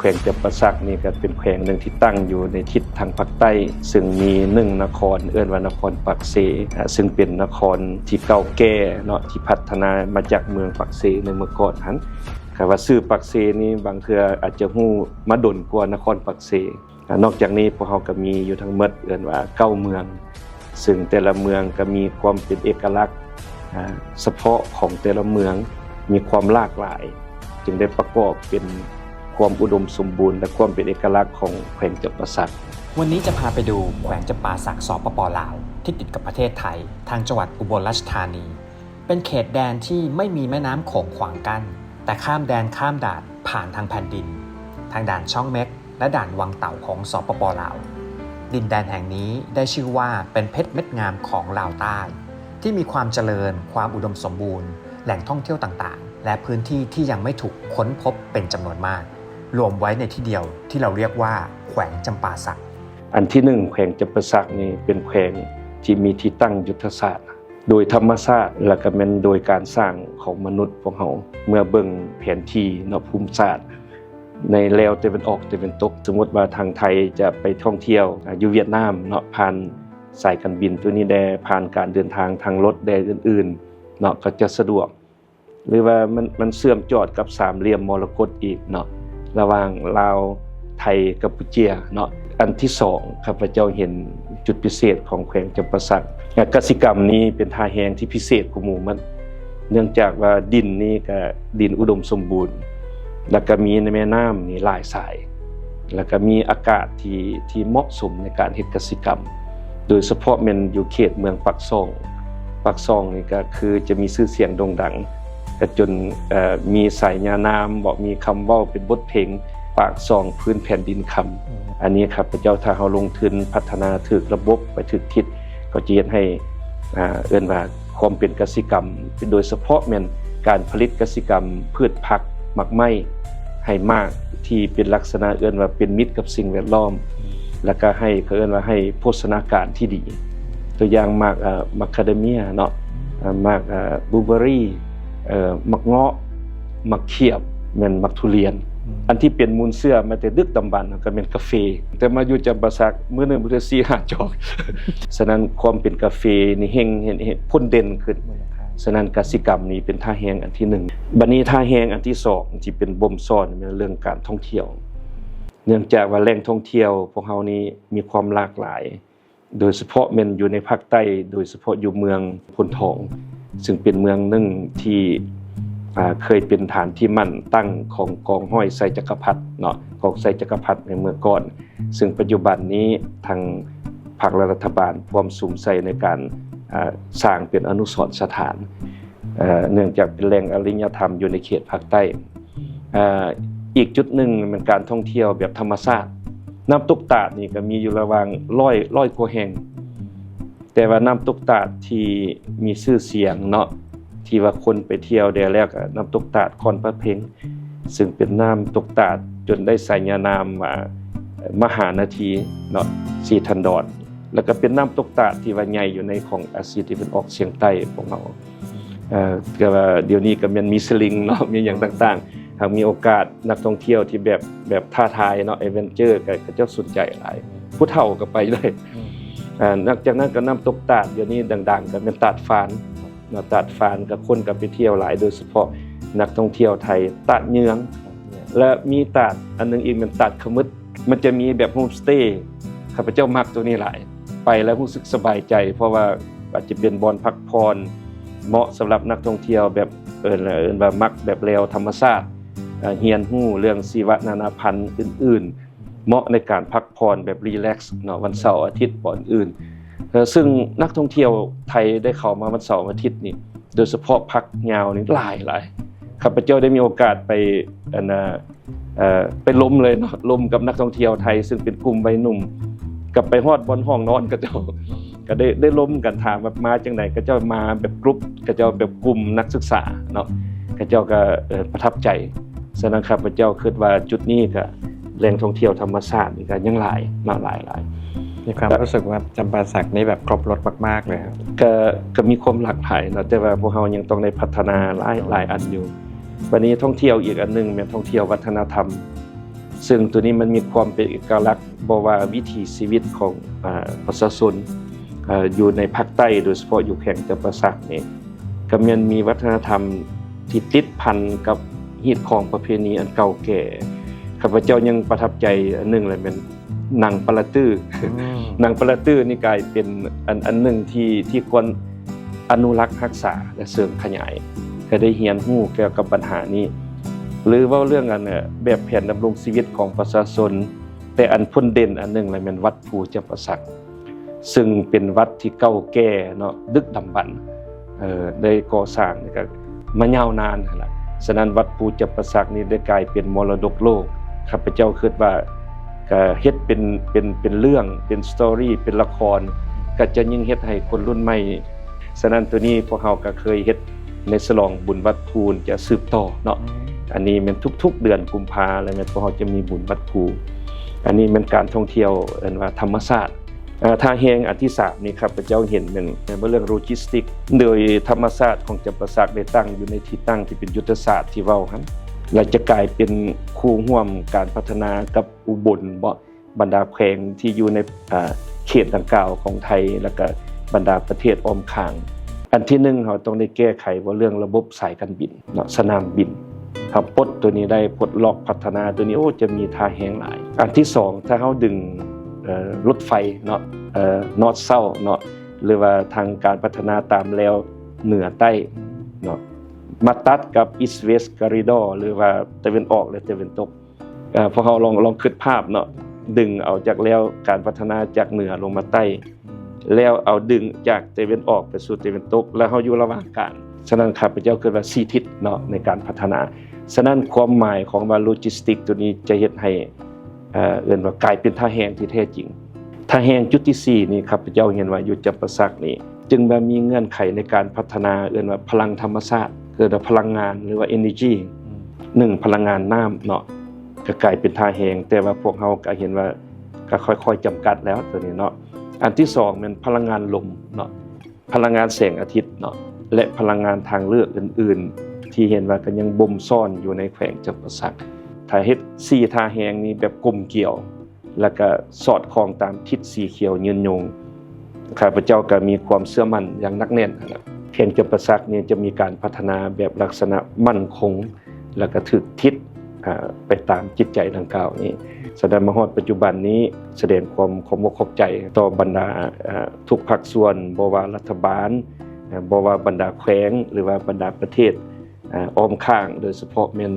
ແຂວງຈຳປາສັກນີ້ກໍເປັນແຂວງໜຶ່ງທີ່ຕັ້ງຢູ່ໃນທິດທາງພາກໃຕ້ ຊຶ່ງມີໜຶ່ງນະຄອນ ເອີ້ນວ່ານະຄອນປາກເຊ ອາ ຊຶ່ງເປັນນະຄອນທີ່ເກົ່າແກ່ເນາະ ທີ່ພັດທະນາມາຈາກເມືອງປາກເຊໃນເມື່ອກ່ອນຫັ້ນ. ຄຳວ່າຊື່ປາກເຊນີ້ ບາງເທື່ອອາດຈະຮູ້ມາດົນກວ່ານະຄອນປາກເຊ. ອາ ນອກຈາກນີ້ ພວກເຮົາກໍມີຢູ່ທັງໝົດ ເອີ້ນວ່າເກົ້າເມືອງ, ຊຶ່ງແຕ່ລະເມືອງກໍມີຄວາມເປັນເອກະລັກ ອາ ສະເພາະຂອງແຕ່ລະເມືອງ, ມີຄວາມຫຼາກຫຼາຍ, ຈຶ່ງໄດ້ປະກອບເປັນຄວາມອຸດົມສົມບູນ ແລະ ຄວາມເປັນເອກະລັກຂອງແຂວງຈຳປາສັກ. ວັນນີ້ຈະພາໄປດູແຂວງຈຳປາສັກ ສປປ ລາວ ທີ່ຕິດກັບປະເທດໄທ ທາງຈັງຫວັດອຸບົນລາຊທານີ. ເປັນເຂດແດນທີ່ໄມ່ມີແມ່ນ້ຳໂຂງຂວາງກັ້ນ, ແຕ່ຂ້າມແດນຂ້າມດ່ານຜ່ານທາງແຜ່ນດິນ, ທາງດ່ານຊ່ອງເມັກ ແລະ ດ່ານວັງເຕົ່າຂອງ ສປປ ລາວ. ດິນແດນແຫ່ງນີ້ໄດ້ຊື່ວ່າເປັນເພັດເມັດງາມຂອງລາວໃຕ້, ທີ່ມີຄວາມຈະເລີນ, ຄວາມອຸດົມສົມບູນ, ແຫຼ່ງທ່ອງທ່ຽວຕ່າງໆ ແລະ ພື້ນທີ່ທີ່ຍັງໄມ່ຖືກຄົ້ນພົບເປັນຈຳນວນມາກ, ລວມໄວ້ໃນທີ່ດຽວທີ່ລາວຮຽກວ່າແຂວງຈຳປາສັກ. ອັນທີໜຶ່ງ ແຂວງຈຳປາສັກນີ້ເປັນແຂວງທີ່ມີທີ່ຕັ້ງຍຸດທະສາດ ໂດຍທຳມະຊາດ ແລະ ກະແມ່ນໂດຍການສ້າງຂອງມະນຸດພວກເຮົາ. ເມື່ອເບິ່ງແຜນທີ່ເນາະ ພູມສາດໃນແລວຕາເວັນອອກຕາເວັນຕົກ, ສົມມຸດວ່າທາງໄທຈະໄປທ່ອງທ່ຽວ ອາ ຢູ່ຫວຽດນາມເນາະ ຜ່ານສາຍການບິນໂຕນີ້ແດ່, ຜ່ານການເດີນທາງທາງລົດແດ່ ອື່ນໆເນາະ ກໍຈະສະດວກ. ຫຼືວ່າມັນ ມັນເຊື່ອມຈອດກັບສາມຫຼ່ຽມມໍລະກົດອີກເນາະ ລະຫວ່າງລາວ ໄທ ກຳປູເຈຍເນາະ. ອັນທີສອງ ຂ້າພະເຈົ້າເຫັນຈຸດພິເສດຂອງແຂວງຈຳປາສັກ ກະສິກຳນີ້ເປັນທ່າແຮງທີ່ພິເສດກວ່າໝູ່ໝົດ ເນື່ອງຈາກວ່າດິນນີ້ກະດິນອຸດົມສົມບູນ ລະກະມີແມ່ນ້ຳນີ້ຫຼາຍສາຍ ລະກະມີອາກາດທີ່ ທີ່ເໝາະສົມໃນການເຮັດກະສິກຳ ໂດຍສະເພາະແມ່ນຢູ່ເຂດເມືອງປາກຊ່ອງ. ປາກຊ່ອງນີ້ກະຄືຈະມີຊື່ສຽງໂດ່ງດັງ ກະຈົນ ເອີ ມີສາຍຍານາມເບາະ ມີຄຳເວົ້າເປັນບົດເພງ ປາກຊ່ອງພື້ນແຜ່ນດິນຄຳ. ອັນນີ້ຂ້າພະເຈົ້າ ຖ້າເຮົາລົງທຶນພັດທະນາຖືກລະບົບ ໄປຖືກທິດ ກໍຈະເຮັດໃຫ້ ອາ ເອີ້ນວ່າຄວາມເປັນກະສິກຳ ໂດຍສະເພາະແມ່ນການຜະລິດກະສິກຳພືດຜັກ ໝາກໄມ້ ໃຫ້ໝາກທີ່ເປັນລັກສະນະເອີ້ນວ່າເປັນມິດກັບສິ່ງແວດລ້ອມ ແລ້ວກະໃຫ້ ເຂົາເອີ້ນວ່າໃຫ້ໂພຊະນາການທີ່ດີ. ຕົວຢ່າງໝາກ ອາ ມາຄາເດເມຍເນາະ ອາ ໝາກ ອາ ບລູເບີຣີ ເອີ ໝາກເງາະ ໝາກຂຽບ ແມ່ນໝາກທຸລຽນ. ອັນທີ່ເປັນມູນເຊື້ອມາແຕ່ດຶກດຳບັນ ກໍແມ່ນກາເຟ ແຕ່ມາຢູ່ຈຳປາສັກ ມື້ໜຶ່ງບໍ່ເຖິງສີ່ຫ້າຈອກ. ສະນັ້ນຄວາມເປັນກາເຟນີ້ເຮັງ ເຫັນ ເຫັນພົ້ນເດັ່ນຂຶ້ນ. ສະນັ້ນກະສິກຳນີ້ເປັນທ່າແຮງອັນທີໜຶ່ງ. ບັດນີ້ທ່າແຮງອັນທີສອງ ທີ່ເປັນບົ່ມຊ້ອນ ແມ່ນເລື່ອງການທ່ອງທ່ຽວ ເນື່ອງຈາກວ່າແຫຼ່ງທ່ອງທ່ຽວພວກເຮົານີ້ມີຄວາມຫຼາກຫຼາຍ ໂດຍສະເພາະແມ່ນຢູ່ໃນພາກໃຕ້ ໂດຍສະເພາະຢູ່ເມືອງໂພນທອງ ຊຶ່ງເປັນເມືອງໜຶ່ງທີ່ ອາ ເຄີຍເປັນຖານທີ່ໝັ້ນຕັ້ງຂອງກອງຮ້ອຍໄຊຈັກກະພັດເນາະ ກອງໄຊຈັກກະພັດໃນເມື່ອກ່ອນ ຊຶ່ງປັດຈຸບັນນີ້ທາງພັກ ແລະ ລັດຖະບານພວມສຸມໃສ່ໃນການ ອາ ສ້າງເປັນອະນຸສອນສະຖານ ເອີ ເນື່ອງຈາກເປັນແຫຼ່ງອະລິຍະທຳຢູ່ໃນເຂດພາກໃຕ້. ເອີ ອີກຈຸດໜຶ່ງແມ່ນການທ່ອງທ່ຽວແບບທຳມະຊາດ. ນ້ຳຕົກຕາດນີ້ກໍມີຢູ່ລະຫວ່າງຮ້ອຍ ຮ້ອຍກວ່າແຫ່ງ ແຕ່ວ່ານ້ຳຕົກຕາດທີ່ມີຊື່ສຽງເນາະ ທີ່ວ່າຄົນໄປທ່ຽວແດ່ແລ້ວ ກໍນ້ຳຕົກຕາດຂອນພະເພັງ ຊຶ່ງເປັນນ້ຳຕົກຕາດຈົນໄດ້ສາຍຍານາມວ່າ ມະຫານາທີເນາະ ສີທັນດອນ ແລ້ວກໍເປັນນ້ຳຕົກຕາດທີ່ວ່າໃຫຍ່ຢູ່ໃນຂອງອາຊີຕາເວັນອອກສຽງໃຕ້ຂອງເຮົາ. ເອີ ແຕ່ວ່າດຽວນີ້ກໍແມ່ນມີສະລິງເນາະ ມີຫຍັງຕ່າງໆ ຫາກມີໂອກາດນັກທ່ອງທ່ຽວທີ່ແບບ ແບບທ້າທາຍເນາະ ແອດເວັນເຈີ ກໍເຂົາເຈົ້າສົນໃຈຫຼາຍ ຜູ້ເຖົ້າກໍໄປໄດ້. ອາ ນອກຈາກນັ້ນກໍນ້ຳຕົກຕາດ ດຽວນີ້ດັງໆ ກໍແມ່ນຕາດຟານເນາະ ຕາດຟານກໍຄົນກໍໄປທ່ຽວຫຼາຍ ໂດຍສະເພາະນັກທ່ອງທ່ຽວໄທ. ຕາດເຍືອງ ແລະ ມີຕາດອັນໜຶ່ງອີກແມ່ນຕາດຂະມຶດ ມັນຈະມີແບບໂຮມສະເຕ ຂ້າພະເຈົ້າມັກໂຕນີ້ຫຼາຍ ໄປແລ້ວຮູ້ສຶກສະບາຍໃຈ ເພາະວ່າອາດຈະເປັນບ່ອນພັກຜ່ອນ ເໝາະສຳລັບນັກທ່ອງທ່ຽວແບບ ເອີ້ນ ເອີ້ນວ່າມັກແບບແລວທຳມະຊາດ ເອີ ຮຽນຮູ້ເລື່ອງຊີວະນານາພັນອື່ນໆ ເໝາະໃນການພັກຜ່ອນແບບຣີແລັກເນາະ ວັນເສົາອາທິດ ບ່ອນອື່ນ. ເອີ ຊຶ່ງນັກທ່ອງທ່ຽວໄທໄດ້ເຂົ້າມາວັນເສົາອາທິດນີ້ ໂດຍສະເພາະພັກຍາວນີ້ຫຼາຍໆ ຂ້າພະເຈົ້າໄດ້ມີໂອກາດໄປ ອັນນ່າ ເອີ ໄປລົມເລີຍເນາະ ລົມກັບນັກທ່ອງທ່ຽວໄທ ຊຶ່ງເປັນກຸ່ມໄວໜຸ່ມ ກັບໄປຮອດບ່ອນຫ້ອງນອນເຂົາເຈົ້າ ກໍໄດ້ ໄດ້ລົມກັນ ຖາມວ່າມາຈັ່ງໃດ ເຂົາເຈົ້າມາແບບກຸ່ມ ເຂົາເຈົ້າແບບກຸ່ມນັກສຶກສາເນາະ ເຂົາເຈົ້າກໍ ເອີ ປະທັບໃຈ. ສະນັ້ນຂ້າພະເຈົ້າຄິດວ່າຈຸດນີ້ກໍແຫຼ່ງທ່ອງທ່ຽວທຳມະຊາດນີ້ກໍຍັງຫຼາຍເນາະ ຫຼາຍໆ. ມີຄວາມຮູ້ສຶກວ່າຈຳປາສັກນີ້ແບບຄົບລົດມາກໆເລີຍ. ກໍ ກໍມີຄວາມຫຼາກຫຼາຍເນາະ ແຕ່ວ່າພວກເຮົາຍັງຕ້ອງໄດ້ພັດທະນາຫຼາຍ ຫຼາຍອັນຢູ່. ບັດນີ້ທ່ອງທ່ຽວອີກອັນໜຶ່ງແມ່ນທ່ອງທ່ຽວວັດທະນະທຳ. ເຊິ່ງໂຕນີ້ມັນມີຄວາມເປັນເອກະລັກ ບໍ່ວ່າວິຖີຊີວິດຂອງ ອາ ປະຊາຊົນ ອາ ຢູ່ໃນພາກໃຕ້ ໂດຍສະເພາະຢູ່ແຂວງຈຳປາສັກນີ້ ກໍແມ່ນມີວັດທະນະທຳທີ່ຕິດພັນກັບຮີດຄອງປະເພນີອັນເກົ່າແກ່. ຂ້າພະເຈົ້າຍັງປະທັບໃຈອັນໜຶ່ງ ແລະ ແມ່ນໜັງປະລະຕື້. ອືມ ໜັງປະລະຕື້ນີ້ກາຍເປັນອັນ ອັນໜຶ່ງທີ່ ທີ່ຄວນອະນຸລັກຮັກສາ ແລະ ເສີມຂະຫຍາຍ ໃຫ້ໄດ້ຮຽນຮູ້ກ່ຽວກັບບັນຫານີ້ ຫຼື ເວົ້າເລື່ອງອັນ ແບບແຜນດຳລົງຊີວິດຂອງປະຊາຊົນ. ແຕ່ອັນພົ້ນເດັ່ນອັນໜຶ່ງລະແມ່ນວັດພູຈຳປາສັກ ເຊິ່ງເປັນວັດທີ່ເກົ່າແກ່ເນາະ ດຶກດຳບັນ ເອີ ໄດ້ກໍ່ສ້າງ ແລ້ວກໍມາຍາວນານຫັ້ນລະ. ສະນັ້ນ ວັດພູຈຳປາສັກນີ້ໄດ້ກາຍເປັນມໍລະດົກໂລກ. ຂ້າພະເຈົ້າຄິດວ່າ ກະເຮັດເປັນ ເປັນ ເປັນເລື່ອງ ເປັນສະຕໍຣີ ເປັນລະຄອນ ກໍຈະຍິ່ງເຮັດໃຫ້ຄົນລຸ້ນໃໝ່ ສະນັ້ນ ໂຕນີ້ພວກເຮົາກໍເຄີຍເຮັດໃນສະຫຼອງບຸນວັດພູຈະສືບຕໍ່ເນາະ. ອືມ ອັນນີ້ແມ່ນທຸກໆເດືອນກຸມພາ ແລ້ວແມ່ນພວກເຮົາຈະມີບຸນວັດພູ. ອັນນີ້ແມ່ນການທ່ອງທ່ຽວ ເອີ້ນວ່າທຳມະຊາດ. ເອີ ທ່າແຮງອັນທີສາມນີ້ ຂ້າພະເຈົ້າເຫັນແມ່ນ ແມ່ນເລື່ອງໂລຈິສຕິກ ໂດຍທຳມະຊາດຂອງຈຳປາສັກໄດ້ຕັ້ງຢູ່ໃນທີ່ຕັ້ງທີ່ເປັນຍຸດທະສາດທີ່ເວົ້າຫັ້ນ ແລະ ຈະກາຍເປັນຄູ່ຮ່ວມການພັດທະນາກັບອຸບົນເບາະ ບັນດາແຂວງທີ່ຢູ່ໃນ ເອີ ເຂດດັ່ງກ່າວຂອງໄທ ແລ້ວກະບັນດາປະເທດອ້ອມຂ້າງ. ອັນທີໜຶ່ງ ເຮົາຕ້ອງໄດ້ແກ້ໄຂເວົ້າເລື່ອງລະບົບສາຍການບິນເນາະ ສະໜາມບິນ. ຖ້າປົດໂຕນີ້ໄດ້ ປົດລັອກ ພັດທະນາໂຕນີ້ ໂອ້ ຈະມີທ່າແຮງຫຼາຍ. ອັນທີສອງ ຖ້າເຮົາດຶງ ເອີ ລົດໄຟເນາະ ເອີ North South ເນາະ ຫຼືວ່າທາງການພັດທະນາຕາມແລວເໜືອໃຕ້ເນາະ ມາຕັດກັບ East West Corridor ຫຼືວ່າຕາເວັນອອກ ແລະ ຕາເວັນຕົກ. ເອີ ພວກເຮົາລອງ ລອງຄິດພາບເນາະ ດຶງເອົາຈາກແລວການພັດທະນາຈາກເໜືອລົງມາໃຕ້ ແລ້ວເອົາດຶງຈາກຕາເວັນອອກໄປສູ່ຕາເວັນຕົກ ແລ້ວເຮົາຢູ່ລະຫວ່າງກາງ. ສະນັ້ນ ຂ້າພະເຈົ້າຄິດວ່າສີ່ທິດເນາະ ໃນການພັດທະນາ. ສະນັ້ນ ຄວາມໝາຍຂອງວ່າໂລຈິສຕິກໂຕນີ້ຈະເຮັດໃຫ້ ເອີ ເອີ້ນວ່າກາຍເປັນທ່າແຮງທີ່ແທ້ຈິງ. ທ່າແຮງຈຸດທີສີ່ນີ້ ຂ້າພະເຈົ້າເຫັນວ່າຢູ່ຈຳປາສັກນີ້ ຈຶ່ງວ່າມີເງື່ອນໄຂໃນການພັດທະນາ ເອີ້ນວ່າພະລັງທຳມະຊາດ ເອີ້ນວ່າພະລັງງານ ຫຼືວ່າ energy. ອືມ ໜຶ່ງ ພະລັງງານນ້ຳເນາະ ກໍກາຍເປັນທ່າແຮງ ແຕ່ວ່າພວກເຮົາກໍເຫັນວ່າກໍຄ່ອຍໆຈຳກັດແລ້ວໂຕນີ້ເນາະ. ອັນທີສອງ ແມ່ນພະລັງງານລົມເນາະ ພະລັງງານແສງອາທິດເນາະ ແລະ ພະລັງງານທາງເລືອກອື່ນໆ ທີ່ເຫັນວ່າກໍຍັງບົ່ມຊ້ອນຢູ່ໃນແຂວງຈຳປາສັກ. ຖ້າເຮັດສີ່ທ່າແຮງນີ້ແບບກົມກຽວ ແລ້ວກະສອດຄ່ອງຕາມທິດສີຂຽວຍືນຍົງ ຂ້າພະເຈົ້າກະມີຄວາມເຊື່ອໝັ້ນຢ່າງໜັກແໜ້ນຫັ້ນລະ ແຂວງຈຳປາສັກນີ້ຈະມີການພັດທະນາແບບລັກສະນະໝັ້ນຄົງ ແລ້ວກະຖືກທິດ ອາ ໄປຕາມຈິດໃຈດັ່ງກ່າວນີ້. ສະນັ້ນມາຮອດປັດຈຸບັນນີ້ ສະແດງຄວາມຂອບອົກຂອບໃຈຕໍ່ບັນດາ ອາ ທຸກພາກສ່ວນ ບໍ່ວ່າລັດຖະບານ ອາ ບໍ່ວ່າບັນດາແຂວງ ຫຼືວ່າບັນດາປະເທດ ອາ ອ້ອມຂ້າງ ໂດຍສະເພາະແມ່ນ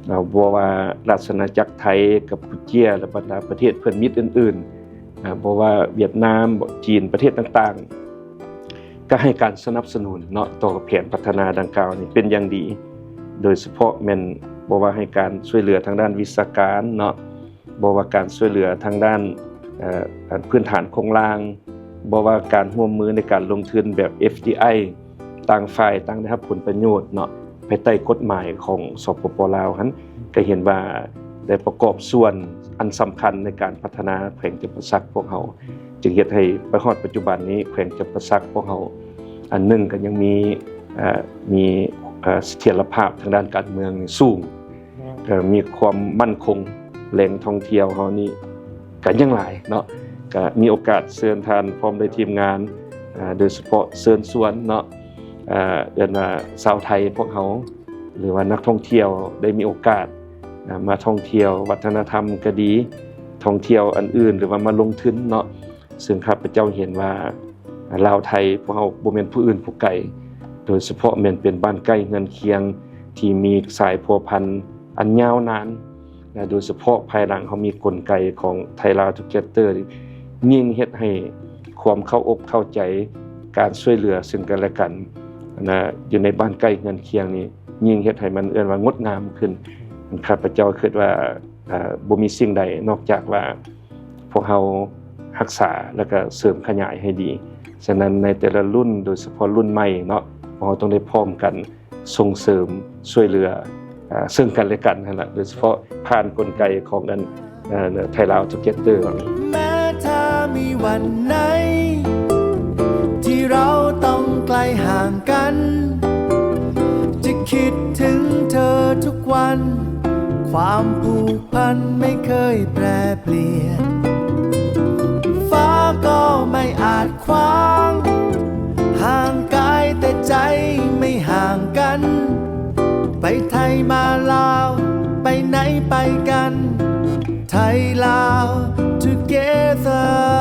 ເອີ ບໍ່ວ່າລາຊະອານາຈັກໄທ, ກຳປູເຈຍ ແລະ ບັນດາປະເທດເພື່ອນມິດອື່ນໆ, ເອີ ບໍ່ວ່າຫວຽດນາມ, ຈີນ, ປະເທດຕ່າງໆ ກໍໃຫ້ການສະໜັບສະໜູນເນາະ ຕໍ່ແຜນພັດທະນາດັ່ງກ່າວນີ້ເປັນຢ່າງດີ, ໂດຍສະເພາະແມ່ນບໍ່ວ່າໃຫ້ການຊ່ວຍເຫຼືອທາງດ້ານວິຊາການເນາະ, ບໍ່ວ່າການຊ່ວຍເຫຼືອທາງດ້ານ ເອີ ພື້ນຖານໂຄງລ່າງ, ບໍ່ວ່າການຮ່ວມມືໃນການລົງທຶນແບບ ເອັຟ ດີ ໄອ ຕ່າງຝ່າຍຕ່າງໄດ້ຮັບຜົນປະໂຫຍດເນາະ ພາຍໃຕ້ກົດໝາຍຂອງ ສປປ ລາວຫັ້ນ ກໍເຫັນວ່າໄດ້ປະກອບສ່ວນອັນສຳຄັນໃນການພັດທະນາແຂວງຈຳປາສັກພວກເຮົາ ຈຶ່ງເຮັດໃຫ້ໄປຮອດປັດຈຸບັນນີ້ ແຂວງຈຳປາສັກພວກເຮົາ ອັນໜຶ່ງກໍຍັງມີ ເອີ ມີ ເອີ ສະຖຽນລະພາບທາງດ້ານການເມືອງນີ້ສູງ ກໍມີຄວາມໝັ້ນຄົງ, ແຫຼ່ງທ່ອງທ່ຽວເຮົານີ້ກໍຍັງຫຼາຍເນາະ. ກໍມີໂອກາດເຊີນທ່ານພ້ອມດ້ວຍທີມງານ ອາ ໂດຍສະເພາະເຊີນຊວນເນາະ ອາ ເອີ້ນວ່າຊາວໄທພວກເຮົາ ຫຼືວ່ານັກທ່ອງທ່ຽວໄດ້ມີໂອກາດ ອາ ມາທ່ອງທ່ຽວວັດທະນະທຳກໍດີ, ທ່ອງທ່ຽວອັນອື່ນ ຫຼືວ່າມາລົງທຶນເນາະ. ເຊິ່ງຂ້າພະເຈົ້າເຫັນວ່າ ລາວໄທພວກເຮົາບໍ່ແມ່ນຜູ້ອື່ນຜູ້ໄກ, ໂດຍສະເພາະແມ່ນເປັນບ້ານໃກ້ເຮືອນຄຽງທີ່ມີສາຍພົວພັນອັນຍາວນານ ແລະ ໂດຍສະເພາະພາຍຫຼັງເຮົາມີກົນໄກຂອງ Thai Lao Together ຍິ່ງເຮັດໃຫ້ຄວາມເຂົ້າອົກເຂົ້າໃຈ, ການຊ່ວຍເຫຼືອເຊິ່ງກັນແລະກັນນະ ຢູ່ໃນບ້ານໃກ້ເຮືອນຄຽງນີ້ ຍິ່ງເຮັດໃຫ້ມັນເອີ້ນວ່າງົດງາມຂຶ້ນ. ຂ້າພະເຈົ້າຄິດວ່າ ເອີ ບໍ່ມີສິ່ງໃດນອກຈາກວ່າພວກເຮົາຮັກສາ ແລ້ວກະເສີມຂະຫຍາຍໃຫ້ດີ. ສະນັ້ນໃນແຕ່ລະລຸ້ນ ໂດຍສະເພາະລຸ້ນໃໝ່ເນາະ ພວກເຮົາຕ້ອງໄດ້ພ້ອມກັນສົ່ງເສີມຊ່ວຍເຫຼືອ ເຊິ່ງກັນແລະກັນຫັ້ນລະ ໂດຍສະເພາະຜ່ານກົນໄກຂອງອັນ Thai Lao Together. ແມ້ຖ້າມີວັນໃດທີ່ເຮົາຕ້ອງໄກລຫ່າງກັນ ຈະຄິດເຖິງເທີທຸກວັນ ຄ ความผูกพันไม่เคยแปรเปลี่ยน ฟ้าก็ไม่อาจขวาง ห่างกายแต่ใจไม่ห่างกัน ไปไทยมาลาว ไปไหนไปกัน ไทยลาว together